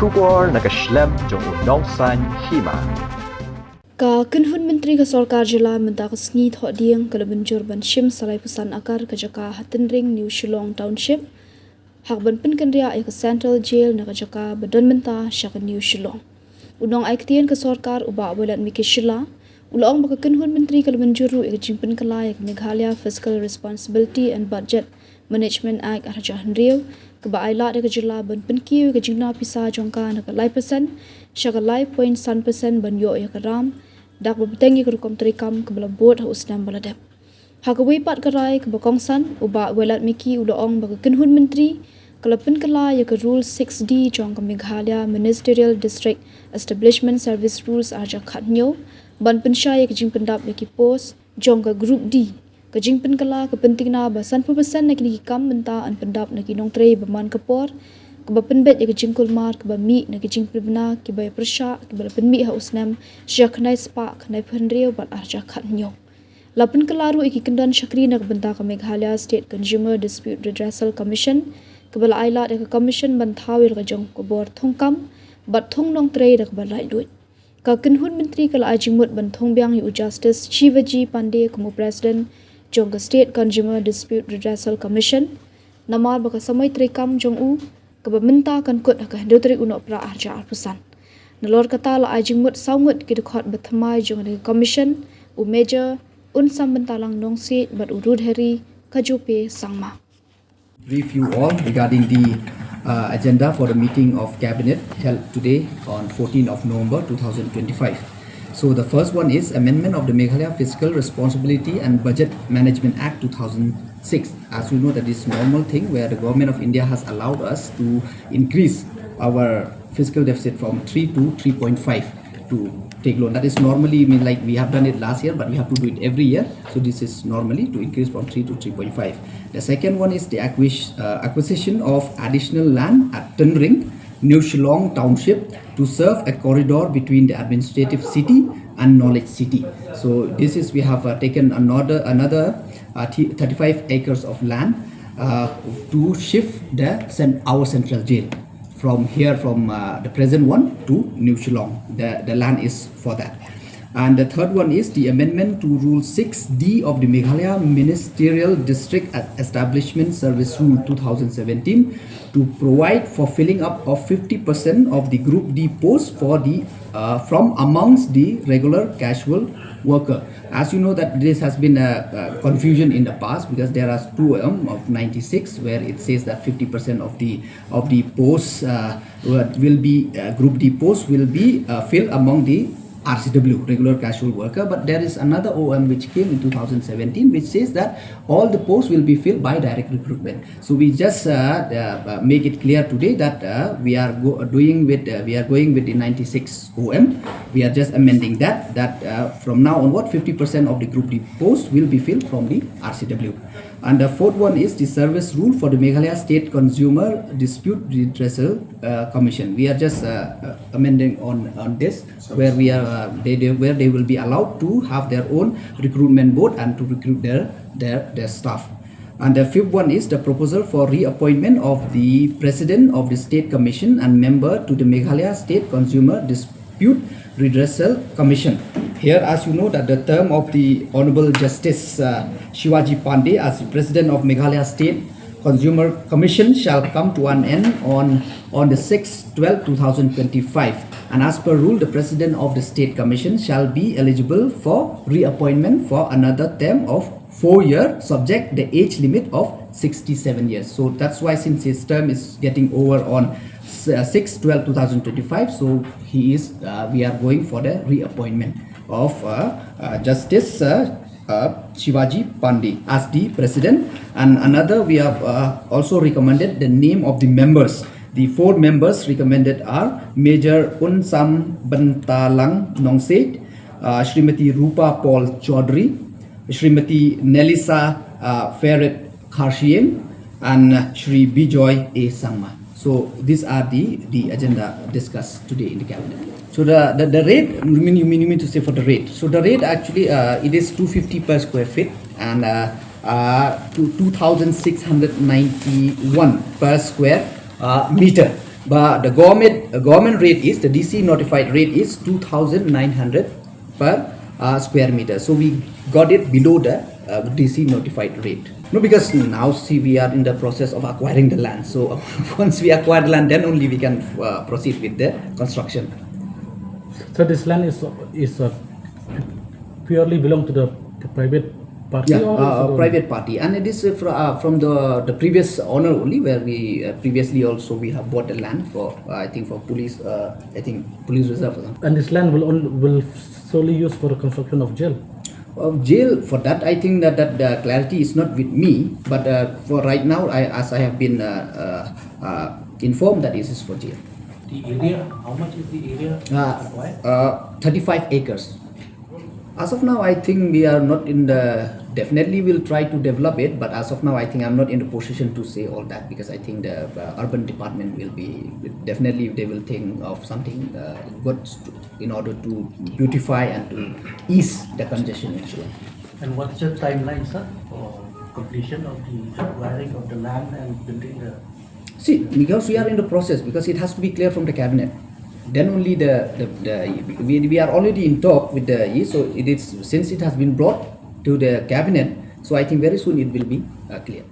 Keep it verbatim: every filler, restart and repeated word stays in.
Khubor na ka shlem jong u Nongsaiñ Hima. Ka kynhun myntri ka sorkar jylla mynta ka sngi Thohdieng ka la mynjur ban shim sa laiphew san akar ka jaka ha Tynring, New Shillong Township, ha kaban pynkynriah ïa ka Central Jail na ka jaka ba don mynta sha ka New Shillong. U nongai ktien ka sorkar u Bah Wailadmiki Shylla u la ong ba ka kynhun myntri ka la mynjur ruh ïa ka jingpynkylla ïa ka Meghalaya Fiscal Responsibility and Budget Management Act ar hajar hynriew, kaba ai lad ïa ka jylla ban pynkiew ïa ka jingduna pisa jong ka na ka lai percent sha ka lai point san percent ban ïoh ïa ka ram, da kaba bteng ïa ka rukom treikam kaba la bud ha u snem ba la dep. Ha kawei pat ka rai kaba kongsan, u Bah Wailadmiki u la ong ba ka kynhun myntri ka la pynkylla ïa ka Rule six D jong ka Meghalaya Ministerial District Establishment Service Rules ar hajar khathynñiew ban pynshai ïa ka jingpyndap ïa ki post jong ka Group D. Ka jingpynkylla ka pyntikna ba sanphew percent na kine ki kam mynta yn pyndap na ki nongtrei ba man ka por, kaba pynbeit ïa ka jingkulmar kaba mih na ki jingpynbna kiba ïapyrshah kiba la pynmih ha u snem shi hajar khyndai spah khyndaiphew hynriew bad ar hajar khathynñiew. La pynkylla ruh ïa ki kyndon shakri na ka bynta ka Meghalaya State Consumer Dispute Redressal Commission, kaba la ai lad ïa ka Commission ban thaw ïa la ka jong ka bor thungkam bad thung nongtrei da kaba laitluid. Ka kynhun myntri ka la ai jingmut ban thung biang ïa u Justice Shivaji Pandey kum u President jong ka State Consumer Dispute Redressal Commission, namar ba ka samoi treikam jong u kaba mynta kan kut ha ka hynriew tarik u Nohprah ar hajar arphew san. Nalor kata la ai jingmut saw ngut ki dkhot ba thymmai jong ka Commission, u Major Unsambyntalang Nongsiej bad u Rudheri Kajope Sangma. Brief you all regarding the uh, agenda for the meeting of Cabinet held today on fourteenth of November two thousand twenty-five. So the first one is amendment of the Meghalaya Fiscal Responsibility and Budget Management Act two thousand six. As you know, that is normal thing where the Government of India has allowed us to increase our fiscal deficit from three to three point five to take loan. That is normally, I mean, like, we have done it last year, but we have to do it every year. So this is normally to increase from three to three point five. The second one is the acquis- uh, acquisition of additional land at Tynring, New Shillong Township, to serve a corridor between the administrative city and knowledge city. So this is, we have uh, taken another another uh, th- thirty-five acres of land uh, to shift the cen- our central jail from here, from uh, the present one to New Shillong. The, the land is for that. And the third one is the amendment to Rule six D of the Meghalaya Ministerial District Establishment Service Rule two thousand seventeen to provide for filling up of fifty percent of the Group D post for the uh, from amongst the regular casual worker. As you know that this has been a, a confusion in the past, because there are two um, of ninety-six where it says that fifty percent of the of the posts uh, will be uh, Group D posts will be uh, filled among the R C W, regular casual worker, but there is another O M which came in two thousand seventeen, which says that all the posts will be filled by direct recruitment. So we just uh, uh, uh, make it clear today that uh, we are go- doing with uh, we are going with the ninety-six O M. We are just amending that that uh, from now onward, fifty percent of the Group D posts will be filled from the R C W. And the fourth one is the service rule for the Meghalaya State Consumer Dispute Redressal uh, Commission. We are just uh, uh, amending on on this, where we are uh, they, they where they will be allowed to have their own recruitment board and to recruit their their their staff. And the fifth one is the proposal for reappointment of the president of the State Commission and member to the Meghalaya State Consumer Dispute Redressal Commission. Here, as you know, that the term of the Honorable Justice uh, Shivaji Pandey as the president of Meghalaya State Consumer Commission shall come to an end on on the sixth twelve two thousand twenty-five. And as per rule, the president of the State Commission shall be eligible for reappointment for another term of four year, subject the age limit of sixty-seven years. So that's why, since his term is getting over on uh, six twelve two thousand twenty-five, so he is uh, we are going for the reappointment of uh, uh, Justice uh, uh, Shivaji Pandey as the president. And another, we have uh, also recommended the name of the members. The four members recommended are Major Unsam Bentalang Nongsej, uh, Srimati Rupa Paul Chaudhary, Srimati Nelisa uh, Ferret Kharshiing, and uh, Shri Bijoy A Sangma. So these are the, the agenda discussed today in the cabinet. So the, the, the rate, you mean, you mean you mean to say for the rate? So the rate actually uh, it is two fifty per square feet and uh, uh, to two thousand six hundred ninety-one per square uh, meter. But the government uh, government rate is, the D C notified rate is two thousand nine hundred per uh, square meter. So we got it below the uh, D C notified rate. No, because now, see, we are in the process of acquiring the land. So once we acquire the land, then only we can uh, proceed with the construction. So this land is is uh, purely belong to the, the private party Yeah, or uh, is it private party, and it is uh, fr- uh, from the the previous owner only, where we uh, previously also we have bought the land for uh, I think for police uh, I think police reserve or something. And this land will only, will solely use for the construction of jail. Of jail, for that I think that that the clarity is not with me, but uh, for right now, I as I have been uh, uh, uh, informed that this is for jail. The area, how much is the area Uh, required? uh, thirty-five acres. As of now, I think we are not in the. Definitely, we'll try to develop it, but as of now, I think I'm not in the position to say all that, because I think the uh, urban department will be, definitely they will think of something uh, good to, in order to beautify and to ease the congestion issue. And what's the timeline, sir, for completion of the acquiring of the land and building the? See, because we are in the process, because it has to be clear from the cabinet. Then only the, the, the we, we are already in talk with the E, so it is, since it has been brought to the cabinet, so I think very soon it will be uh, clear.